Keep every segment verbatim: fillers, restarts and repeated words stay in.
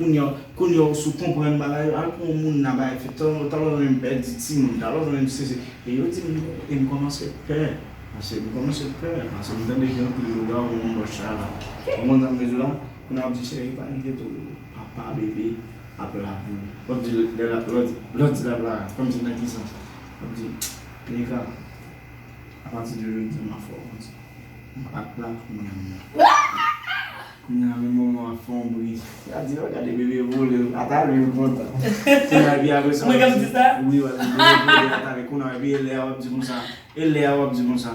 Kounye a, kounye a w sou konprann bagay yo, al pou yon moun nan bay fè, talè, talè w menm pèdi timoun, talè w menm sezi. E yo di m, e m kòmanse pè. Paske m kòmanse pè, paske m tande gen anpil lougawou nan bòch sa la. Ou konprann sa m vle di w la? Kounye a w ap di, cheri, pa enkyete w, papa bebe ap la pou ou. W ap di, lè l ap, lè w di l ap la, kòmsi nan ki sans? W ap di, Denika, apati de jodi a, m ap fè w konn sa. M ap la pou mwen menm. Kounye a, menm manman w ap fè yon bri. L ap di, "Gade bebe vole, ata li kontan." Kounye a, epi apre sa, mwen k ap di sa? Wi, w ap di, "Bebe vole, ata li." Kounye a, epi e lè a w ap di konsa. E lè a w ap di konsa.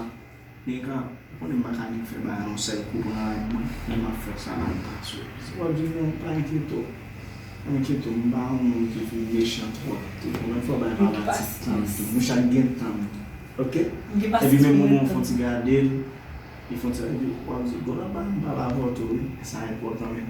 Nèg la, ou konnen m pa ka vin fè bagay yon sèl kou pran ak mwen, men m ap fè sa nan pase. W ap di, "Non, pa enkyete w. Pa enkyete w, m pa yon moun ki fin mechan twòp tou. Konbyen fwa bagay pa pati tan tou. Nou chak gen tan nou. Oke?" Epi menm moman w fon ti gade l, li fon ti gade l, w ap di, "Bon, la pa m pale avè w tou, wi. Sa enpòtan, men."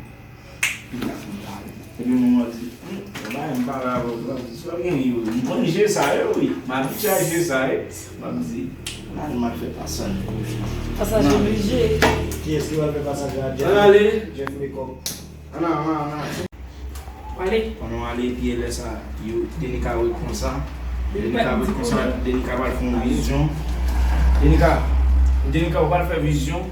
Li ka fin pale. Epi moun nan di, "Hmm, yon bagay m pale avè w, w ap di, sa gen yo, m konn je sa yo, wi. M abitye a je sa, wi." M ap di, "Nan, m al fè pasaj oblije." Pasaj oblije. Kiyès ki pral fè pasaj la? Jeff. Ann ale. Jeff Makeup. Ann, ann, ann, ann. Ale. Pandan w ale, epi lè sa, yo, Denika wè konsa. Denika wè konsa, Denika pral fè yon vizyon. Denika, Denika, ou pral fè vizyon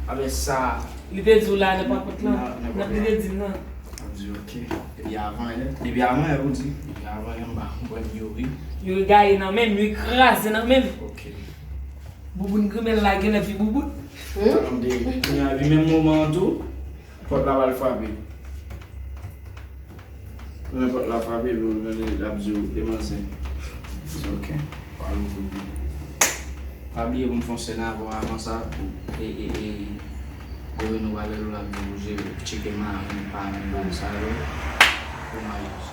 avè sa. Li te di w la, nan pa kont lan. Nan, nan pa kont lan. Li te di m nan. Ap di, "Ok." Depi avan yè, depi avan yè, ou di, "Depi avan yè, m pa konprann yo, wi." Yo gaye nan men m, yo kraze nan men m. Ok. Bouboun grimèl la genlè pi bouboun. Hmm? Tande, kounye a, epi menm moman an tou, pòt la pral frape. Lè pòt la frape, epi ou tande l ap di w, "Demanzè." It's ok. Pa bliye pou m fè yon sèn avè w avan sa, pou, e, e, e, Gouvènman pa lè l ap di w je tcheke mari, pa menm bagay sa yo pou maryaj.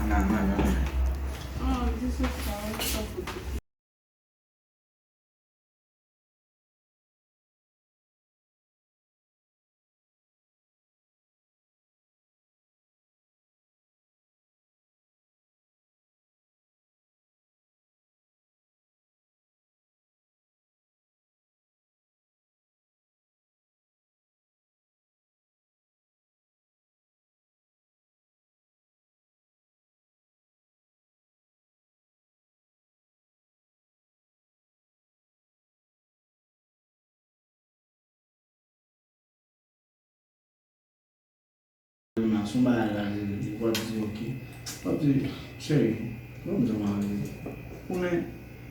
Nan, nan, nan, nan. Ah, di se sa, sa fout. Nan son bagay la, li, li, w ap di, "Ok." W ap di, "Cheri, ban m di w yon bagay." Ou konnen,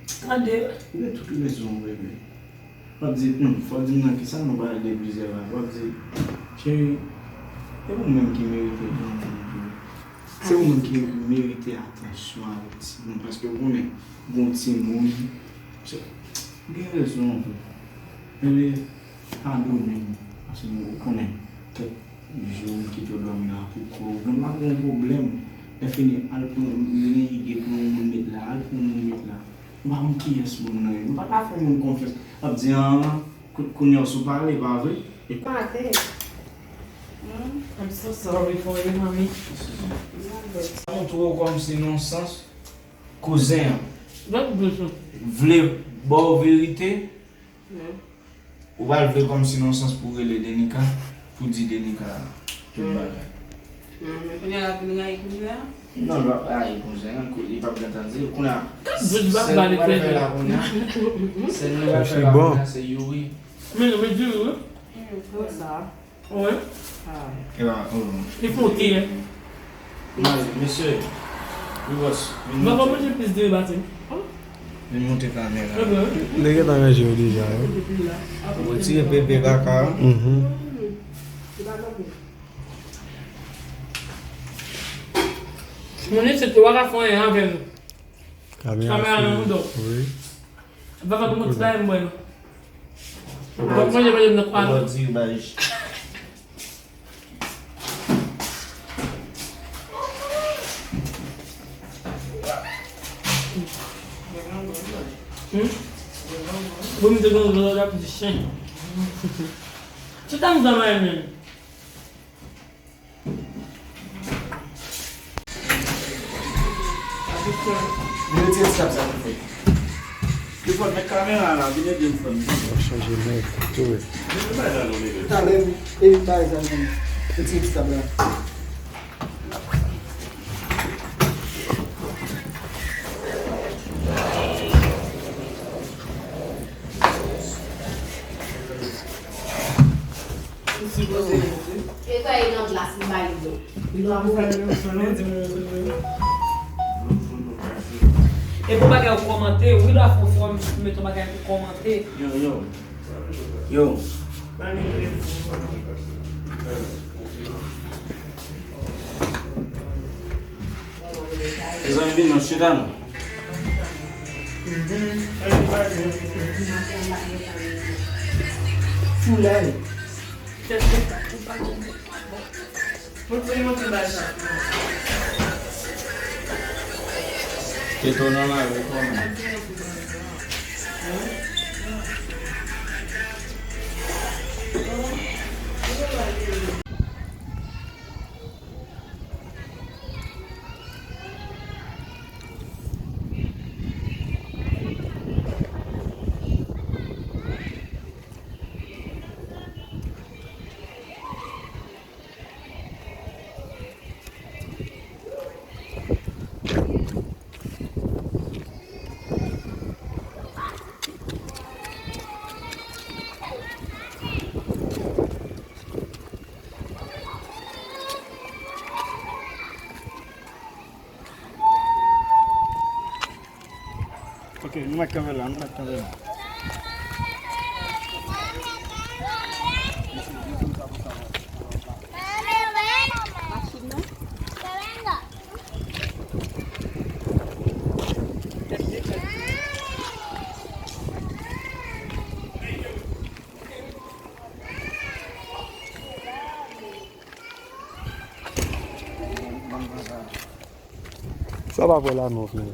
tande, ou gen tout rezon, bebe. W ap di, "Hmm, fò w di m nan kisa nou pale de plizyè bagay." W ap di, "Cheri, e ou menm ki merite granmoun tou. Se ou menm ki merite atansyon avèk timoun, paske ou konnen, gon timoun, se, ou gen rezon, wi. Men, padone m, paske ou konnen, kèk jou m kite w dòmi la pou kò w. Bon, m pa gen pwoblèm. Lè fini, al pran, li gen ide pou yon moun met la, al pran yon moun met la. M pa konn kiyès moun nan ye. M pa ka fè moun konfyans. L ap di, "Ah, kou-, kounye a w sou pale, pa vre?" E pa atè. Hmm, I'm so sorry for you, mommy. Sa montre w kòmsi nan sans kouzen an vle ba w verite. Ou pral vle kòmsi nan sans pou rele Denika, pou di Denika tout bagay. Men kounye a l ap vin rayi kouzen an? Non, l p ap rayi kouzen an, kou-, li p ap gentan di l. Kounye a, sèl nou pral fè la kounye a, sèl nou pral fè la kounye a, se Youri. Men, men di wi. Wi. Li fon ti, hein. Mesye, Rivos, vin monte. Mwen pa manje plis de bati. Vin monte kamera. Li gentan ranje yo deja, wi. Retire pepe kaka. Mhm. Moun isit yo pa ka fè anyen avè nou. Kamera nan mouda w. Wi. Vava pou mwen ti bagay mwen. Mwen manje manje nan kwa nou. Hmm? Bon, m te gen yon lòt ap di chen. Ti tanzan mwen menm. Vin retire ti tab sa pou fè. Li fò met kamera la, vin ede m fè m. Chanje nèg, tou. Talè, e bay sa vin. Retire ti tab la. Pase bay yo. Li dwa pou fè. Epi yon bagay ou kòmante, wi, la fè yon fòm, mete yon bagay pou kòmante. Yo, yo. Yo. Mezanmi, vin non, chita non. Foulay. Montre, montre bagay sa. Te tou nan lari kòman? Ok, nou mèt kanpe la, nou mèt kanpe la. Sa pa pral la non, frè.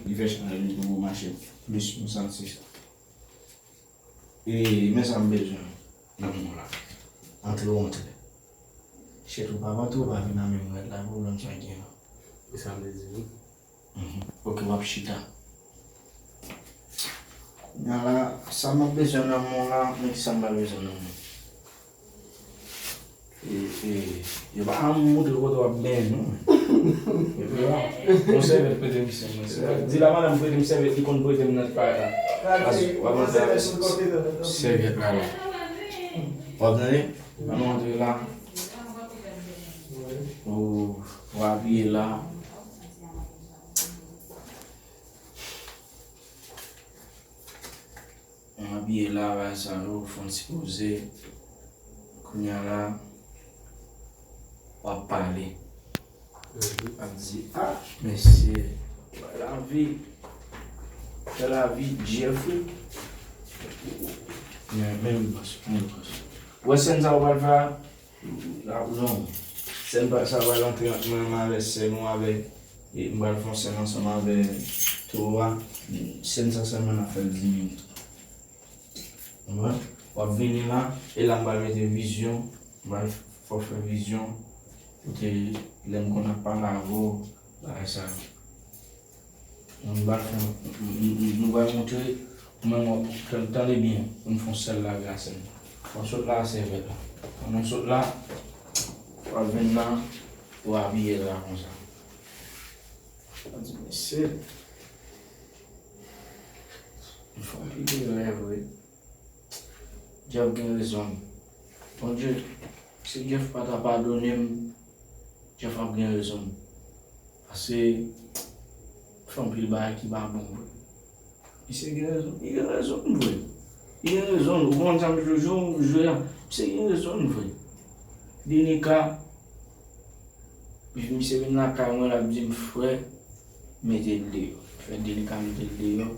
Li fè chanèl li pou mache plis, m santi sa. E, men sa m bezwen nan mond la. Antre w antre. Chèt ou pa antre, ou pa vin nan menm rad la, pwoblèm sa gen an. E sa m te di wi. Mhm. Ok, w ap chita. Kounye a la, sa m ap bezwen nan mond la, men ki sa m pa bezwen nan mond. E, e, yo pa moutre kote w ap benyen non. Epi la, yon sèvyèt prete misye mwen. Di la madanm prete m sèvyèt, li konn prete m nan pa la. As, w ap mande sèvyèt la la. W ap tande? Ann antre la. Ou, w apiye la. Mwen abiye la, bagay sa yo, fè yon ti poze. Kounye a la, w ap pale. Mhm. W ap di, ah, mesye, wè lavi. Wè lavi, Jeff, wi. Men, men, bòs, men, bòs. Wè sèn sa w pral fè a? La, non. Sèn pa sa pral antre ant mwen menm avè sè nou avè, e, m pral fè yon sèn ansanm avè towo a. Sèn sa sèlman n ap fè l dis minit. Konprann? W ap vini la, e la m pral mete vizyon, m pral fè w fè vizyon, kote lè m konn ap pale avè w, bagay sa yo. Nou pral fè, nou, nou, nou pral montre, ou menm w ap, tande byen, pou n fè yon sèl lagre a sèlman. Fò n sot la a sèvyèt la. Pandan n sot la, w ap vin la, w abiye la konsa. W ap di, mesye, m fè anpil erè vre. Djèf gen rezon l. Bondye, si Djèf pa ta padone m, Djèf ap gen rezon l. Paske fè anpil bagay ki pa bon vre. Misye gen rezon, li gen rezon l vre. Li gen rezon l. Ou konprann sa m toujou jwe a? Misye gen rezon l vre. Denika, misye vin lakay mwen, l ap di m, frè, mete l deyò. Frè Denika mete l deyò.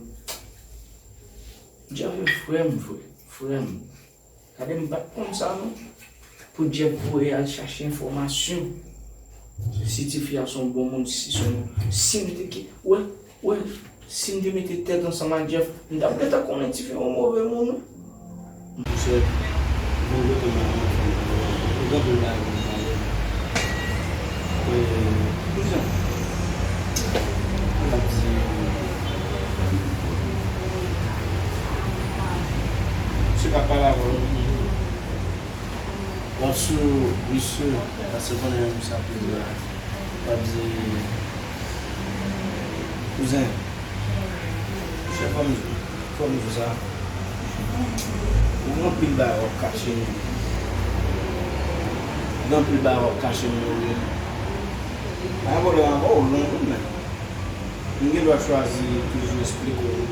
Djèf e frè m vre. Frè m. Gade m pa t konn sa non. Pou Djèf voye al chache enfòmasyon sou si tifi a se yon bon moun, si se yon, si m te ki, wè, wè, si m te mete tèt ansanm ak Djèf, m t ap gentan konnen tifi a yon move moun wi. Monchè, bon kote m la, m ap fè m pale. Ou gen anpil bagay pou m pale. E, Jan, m ap di, Sou misye, paske konnen misye ap pede la. W ap di, kouzen, chè, fò m, fò m di w sa. Ou gen anpil bagay w ap kache m. Ou gen anpil bagay w ap kache m, wi. Pa gen pwoblèm avè w, ou long wi, men. M gen dwa chwazi toujou esplike w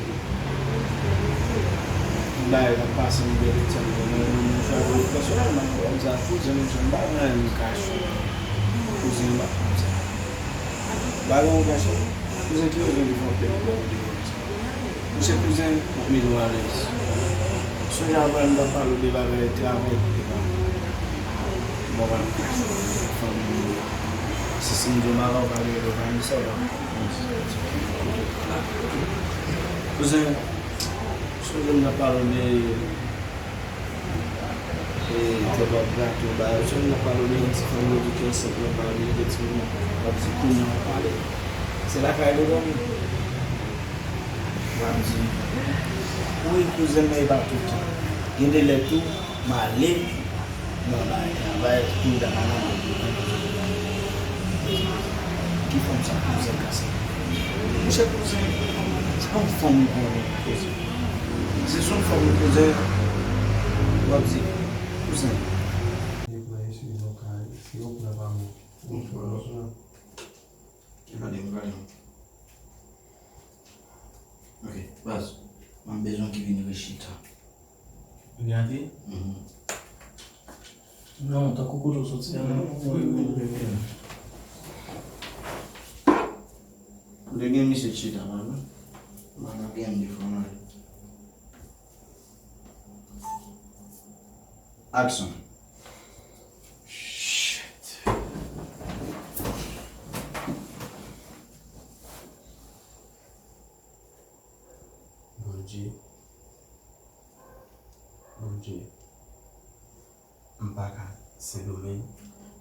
tout bagay k ap pase m gen lè tèm nan, men mwen, mwen chwazi w pèsonèlman, kòm sa, kouzen, m pa gen anyen m kache w. Kouzen, m pa konn sa. M pa gen anyen m kache w. Kouzen, ki rezon ki fè w pè pou w di konsa? Monchè, kouzen, m ap mete w alèz. Sonje avan m t ap pale w de bagay travay ki te pa bon. Bon, pa m kache w fanmi m yo. Si, si m di w m ap pale de fanmi sa, w ap Kouzen, sonje m nan pale w de, e, tèt w ap grate w ba yo. Sonje m nan pale w de yon ti fanm yo di ki ansent nan pale de timoun. W ap di kounye a w ap pale. Se lakay li w dòmi. W ap di, wi, kouzen, men e pa toutan. Gen de lè tou, m ale nan bagay travay, m ta ka nan ki fanm sa kouzen kase. Monchè kouzen, se pa yon fanm ou konnen kouzen. Se sou yon fanm kouzen, w ap di, kouzen. Yo pran eskiz yo kay, yo pran pa mwen. Ou pran. Gade, gade. Ok, baz, m ap bezwen ki vin rechita. Gade. Mhm. Non, tankou kote w soti a, non? Wi, wi, wi, wi. Ou te gen misye chita la, non? Mwen, mwen gen m defo nan li. Aksyon. Shit. Bondye, Bondye, m pa ka Sendomeng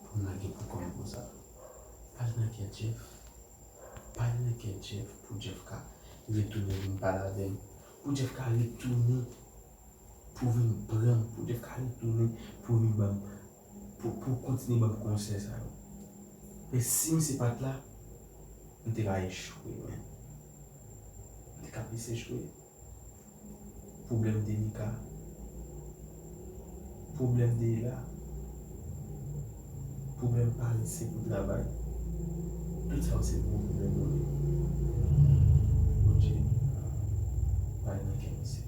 pou m lage pou kò m konsa. Pa al nan kè Jeff, pa al nan kè Jeff pou Jeff ka retounen vin pale avè m, pou Jeff ka retounen pou vin pran m, pou Jeff ka retounen pou vin ban m, pou, pou kontinye ban m konsèy sa yo. Men si misye pa t la, m te ka echwe, men. M te ka plis echwe. Pwoblèm de Nika, pwoblèm de Ela, pwoblèm pa rete se pou travay. Tout sa yo se gwo pwoblèm yo ye. Bondye, pa nan kè misye.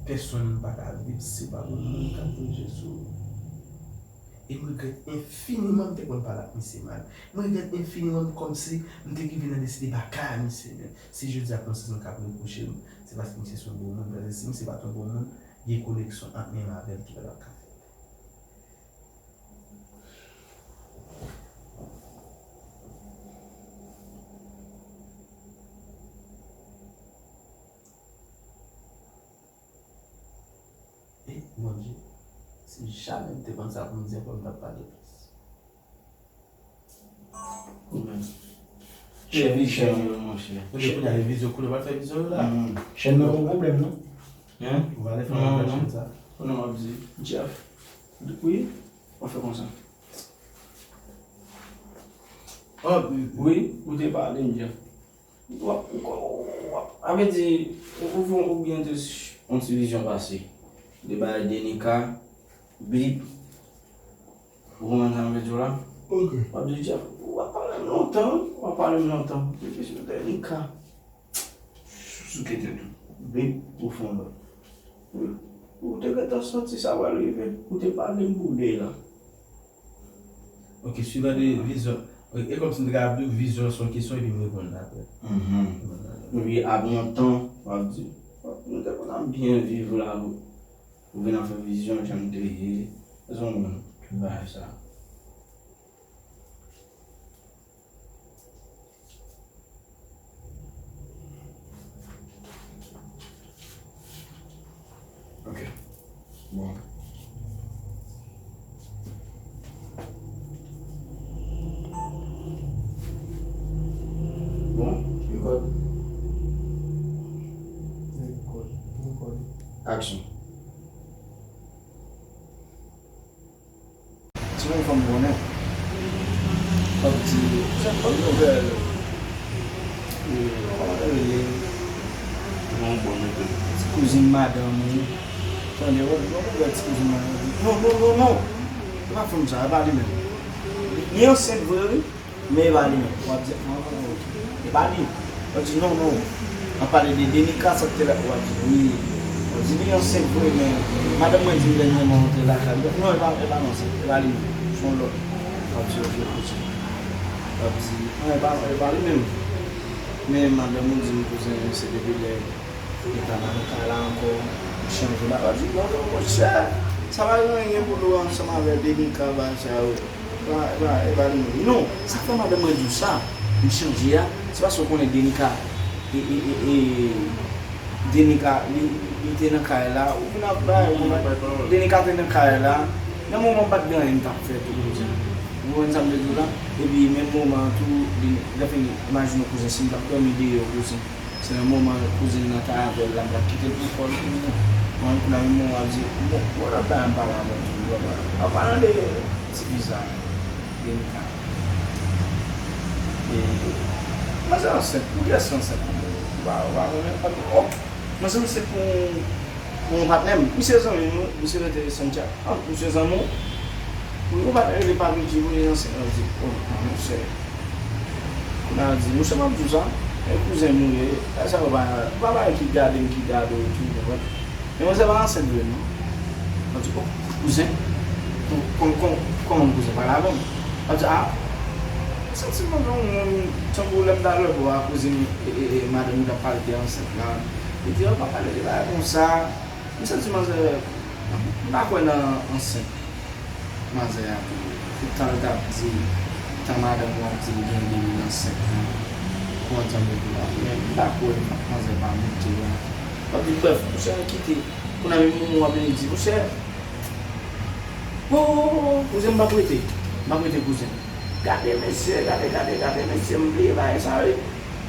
Pèsonn pa ka viv si pa gen moun k ap dirije sou yo. E m regrèt enfiniman m te konn pale ak misye mal. M regrèt enfiniman kòmsi m te rive nan deside bagay a misye menm. Si jodi a konsyans mwen k ap repwoche m, se paske misye se yon bon moun. Paske si misye pa t yon bon moun, gen koneksyon ant mwen menm avè l ki pa t ap ka fèt. E, Bondye, si jamè m te konn sa pou m di ankò, m t ap pale plis. Ou menm. Chèn, chèn, monchè. Kote kounye a, e vizyon kounye a, w ap fè vizyon yo la. Chèn nan gon pwoblèm, non? Hein? Ou va ale fè yon chèn sa. Non, non, m ap di, Jeff. Wi, w ap fè konsa. Oh, wi, ou te pale m, Jeff. W ap, w ap, a vle di, ou, ou, ou byen te yon ti vizyon pase. De bagay de Nika, blip. Ou konprann sa m vle di w la? Ok. W ap di, Jeff, w ap pale m lontan, wi. W ap pale m lontan. Depi sou de Nika. Souke tèt ou. Blip, ou fè yon lòt. Ou, ou te gentan santi sa pral rive. Ou te pale m pou de la. Ok, swivan de vizyon. E kòmsi m te ka ap di w, vizyon se yon kesyon epi m reponn l apre. Mhm. Epi ap yon tan, w ap di, nou te konn ap byen viv la, ou vin ap fè vizyon, jan n te ye. Èske w konprann tout bagay sa? Ok. Bon. Bon, record. Record, record. Action. Kouzin madanm ou. Tande, w ap wè ti kouzin madanm ou. Non, non, non, non. E pa fanm sa, e pa li menm. Li, li ansent vre, wi. Men e pa li menm. W ap di, ah, ok. E pa li. W ap di, non, non. N ap pale de Denica, sa k te la. W ap di, wi. W ap di, li ansent vre, men madanm mwen di m dènyèman w te lakay li. Non, e pa, e pa ansent. E pa li menm. Se yon lòt. W ap di, ok, kouzin. W ap di, non, e pa, e pa li menm. Men madanm ou di m kouzen se depi lè li pa nan kay la ankò, li chanje bagay. Li di, non, non, monchè, sa pa gen anyen pou l wè ansanm avè Denica, bagay sa yo. E pa, e pa, e pa li menm. Non, sa fè madanm mwen di w sa, li chanje a, se paske w konnen Denica, e, e, e, e, Denica, li, li te nan kay la, ou vin ap bay, ou konnen, Denica te nan kay la, nan moman pa t gen anyen m t ap fè tou, kouzen. Ou konprann sa m vle di w la? Epi menm moman an tou, li, lè fini, imajine w kouzen, si m t ap dòmi deyò, kouzen. Se nan moman kouzin nan ta avè l la, m t ap kite l pou kò l tou. Mwen, kounye a, menm moman, w ap di, bon, bon, lòt bagay m pale avè l tou, lòt bagay. An palan de ti fi sa, Denica. E, manzè ansent, pou kiyès li ansent? Ou pa, ou pa konnen, w ap di, oh, manzè ansent pou, pou yon patnè m. Misye zanmi m, wi, misye rete Santiago. Ah, misye zanmi w? Wi, ou pa t rele Papi G pou li ansent, w ap di, oh, non, monchè. Kounye a di, monchè, m ap di w sa, e kouzen m ou ye, e sa yo pa, pa bagay ki gade m, ki gade w tou, ou konprann? Men manzè pa ansent vre, non. M ap di, oh, kouzen? Kon, kon, kon, kòman kouzen pale avè m? M ap di, ah, m santi m antan yon moun, tankou lè m t al lòtbò a, kouzin, e, e, e, madanm li t ap pale de ansent la. Li di, oh, pa pale de bagay konsa. M santi manzè, m pa kwè nan ansent. Manzè a tou. Tout tan l t ap di, tan madanm ou ap di l gen de li ansent lan, pou antann yo tou la. Men m pa kwè manzè pa moute la. W ap di, brèf, monchè, kite. Kounye a menm moman w ap vin di, monchè, oh, oh, oh, oh, kouzen, m p ap rete. M p ap rete, kouzen. Gade mesye, gade, gade, gade mesye, m bliye bagay sa, wi.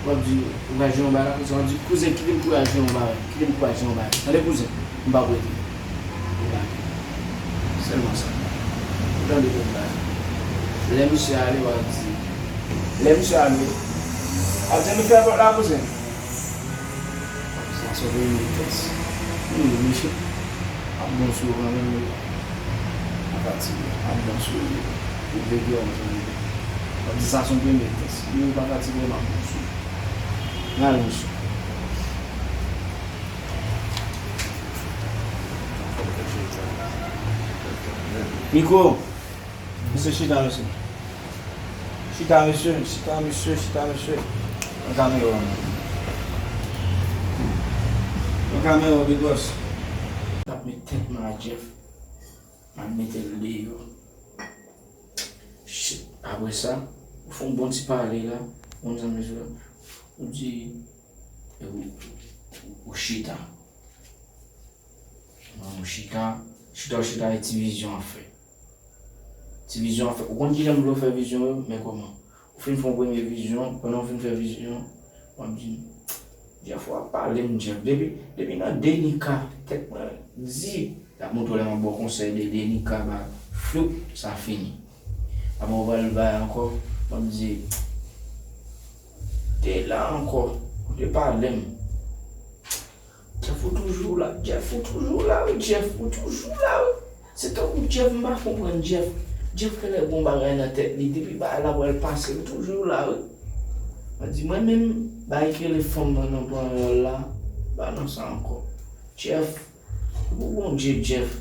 W ap di, ou pral jwe yon bagay la, kouzen, w ap di, kouzen, kite m kouraje yon bagay, kite m kouraje yon bagay. Tande, kouzen, m p ap rete. Ou pa gen. Sèlman sa. Ou tande tout bagay. Lè misye ale, w ap di, lè misye ale, w ap di, ann fè pòt la, kouzen. Sa se yon premye tès. Wi, mesye. Ap bon sou yo kanmenm, wi. Pa fatige. Ap bon sou yo. Ou vle gen yon zanmi. W ap di sa se yon premye tès. Wi, pa fatige, m ap bon sou yo. N ale, mesye. Miko. Mesye chita, mesye. Chita, mesye, chita, mesye, chita, mesye. Nan kamera, man. Nan kamera, Petros. M ap met tèt mwen a Jeff. M ap mete l deyò. Shit. Apre sa, ou fè yon bon ti pale la. Ou konn sa m bezwen la. Ou di, e ou, ou, ou chita. Ou chita, chita, ou chita, e ti vizyon ap fè. Ti vizyon ap fè. Ou konn kijan m vle w fè vizyon yo? Men kòman? Ou fin fè yon premye vizyon, pandan w fin fè vizyon, w ap di, Jeff, w ap pale m, Jeff. Depi, depi nan Denica, tèt mwen di, l ap montre w lè m ap ba w konsèy de Denica, ba, floup, sa fini. Apre w pral bay ankò, w ap di, te la ankò, ou te pale m. Jeff, ou toujou la. Jeff, ou toujou la, wi. Jeff, ou toujou la, wi. Se tankou Jeff, m pa konprann Jeff. Jeff genlè gon bagay nan tèt li. Depi bagay la pral pase, ou toujou la, wi. Mwen di, mwen menm, bagay ki rele fanm nan nan panyòl la, pa nan sa ankò. Jeff, e pou Bondye, Jeff.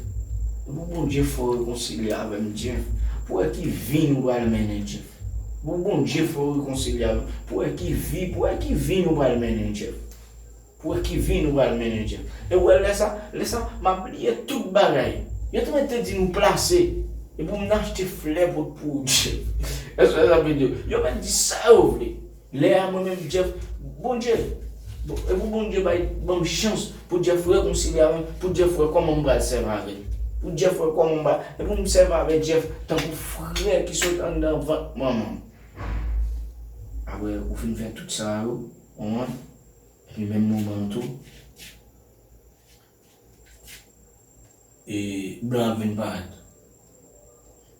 E pou Bondye fè w rekonsilye avè m, Jeff. Pou wè ki vi nou pral mennen, Jeff. E pou Bondye fè w rekonsilye avè m. Pou wè ki vi, pou wè ki vi nou pral mennen, Jeff. Pou wè ki vi nou pral mennen, Jeff. E w wè lè sa, lè sa, m ap bliye tout bagay. Yo te mèt te di nou plase. E pou m achte flè pot pou ou, Jeff. Èske sa vle di? Yo mèt di sa yo vle. Lè a, mwen menm, Jeff, Bondye, bon, e pou Bondye bay, ban m chans pou Jeff rekonsilye avè m, pou Jeff wè kòman m pral sèvi avè l. Pou Jeff wè kòman m pral, e pou m sèvi avè Jeff tankou frè ki sot anndan vant manman m. Apre, ou fin fè tout sa yo, ou konprann? Epi menm moman an tou, e blan ap vin parèt.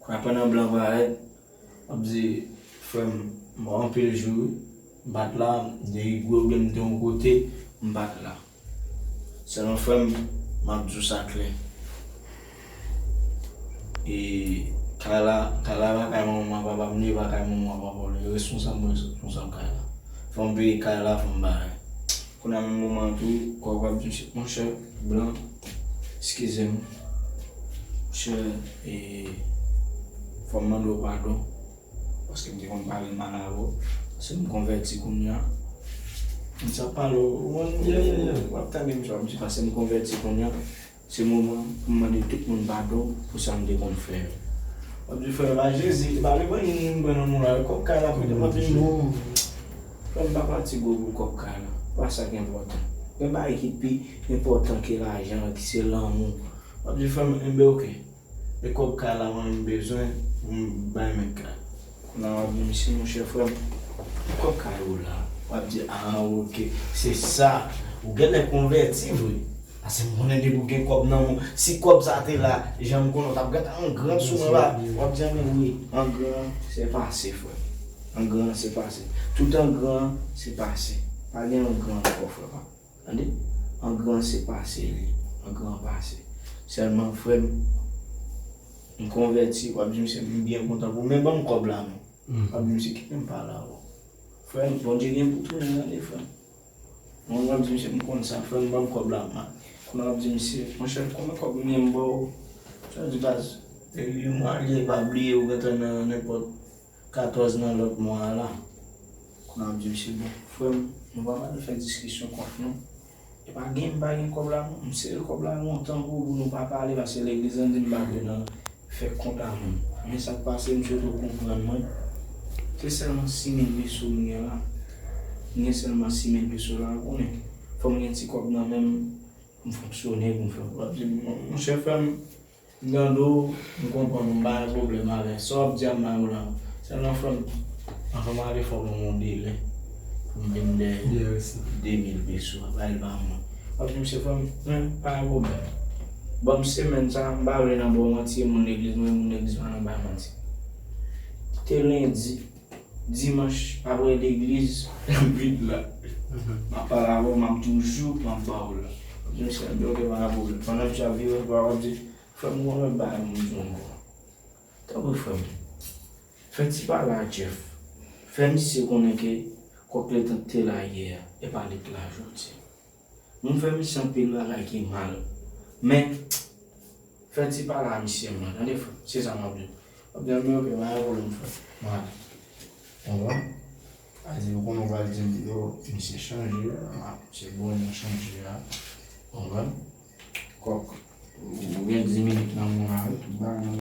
Kounye a pandan blan parèt, m ap di, frè m, m anpil jou wi, m pa t la, m te gen pwoblèm, m te yon kote, m pa t la. Sèlman frè m, m ap di w sa klè. E kay la, kay la pa kay manman m ak papa m, li pa kay manman m ak papa w, li responsab mwen, responsab kay la. Fò m peye kay la, fò m bagay. Kounye a menm moman an tou, kòk w ap di m, monchè, blan, eskize m. Monchè, e, fò m mande w padon. Paske m te konn pale mal avè w. Paske m konvèti kounye a. M sa pale w, w konn, w ap tande m sa w ap di, paske m konvèti kounye a. Se moman pou m mande tout moun padon pou sa m te konn fè yo. W ap di, frè, e pa Jezi, e pa Levanjil m pran nan men w la, kòb kay la, frè, m ap di, non. Frè m, pa fatige w pou kòb kay la. Pa sa k enpòtan. Gen bagay ki pi enpòtan ke lajan an, ki se lanmou. W ap di, frè m, enben, oke. E kòb kay la mwen menm bezwen pou m bay mèt kay. Kounye a w ap di misye, monchè frè m, kòb kay ou la. W ap di, ah, oke, se sa. Ou genlè konvèti vre. Paske m konnen depi w gen kòb nan men w, si kòb sa te la, jan m konnen w t ap gentan an gran sou mwen la. W ap di, anben wi, an gran, se pase, frè. An gran, se pase. Tout an gran, se pase. Pa gen an gran ankò, frè pa. Tande? An gran se pase li. An gran pase. Sèlman, frè m, m konvèti, w ap di misye, m byen kontan pou ou, men ban m kòb la non. W ap di misye, kite m pale avè w. Frè m, Bondye gen pou tounen, tande, frè m. Mwen, w ap di misye, m konn sa, frè m, ban m kòb la, man. Kounye a w ap di misye, monchè, konbyen kòb m gen m ba w? Sa di baz, e, yon mwa li ye, pa bliye, ou gentan nan nenpòt katòz nan lòt mwa a la. Kounye a m di misye, bon, frè m, nou pa pral fè diskisyon kont non. E pa gen, m pa gen kòb la non. M sere kòb la lontan pou, pou nou pa pale, paske legliz lan di m pa dwe nan fè kont a moun. Men sa k pase, m swete w konprann mwen. Se sèlman sis mil peso m gen la. M gen sèlman sis mil peso la, ou konnen. Fò m gen ti kòb nan men m, pou m fonksyone, pou m fè. W ap di, mon, monchè frè m, m tande w, m konprann ou, m pa gen pwoblèm avè sa w ap di a, m pa gen pwoblèm. Sèlman frè m, anvan m ale fò w ban m yon delè pou m vin dèyè de mil peso a, bay l ba mwen. W ap di misye, frè m, men pa gen pwoblèm. Ban m semèn sa, m pa vle nan ba w manti, e moun legliz mwen, moun legliz pa nan bay manti. Kite lendi, dimanch, apre legliz, m vin la. M ap pale avè w, m ap di w jou, m ap ba w la. W ap di misye, anben oke, pa gen pwoblèm. Pandan misye ap vire bò a, w ap di, frè m, gon lòt bagay m di w ankò. Tanpri frè m, fè ti pale a Jeff. Fè misye konnen ke kòk letan te la yè a, e pa li k la jodi a. M fè misye anpil bagay ki mal. Men, fè ti pale a misye mwen, tande frè m, se sa m ap di w. W ap di anben oke, pa gen pwoblèm frè m. Mwen ale. Konprann? Sa di ou konnen ou pral di m, yo, misye chanje, ah, misye bon, misye chanje a. Konprann? Kòk, ou gen dis minit nan men w la, wi. Tout bagay nan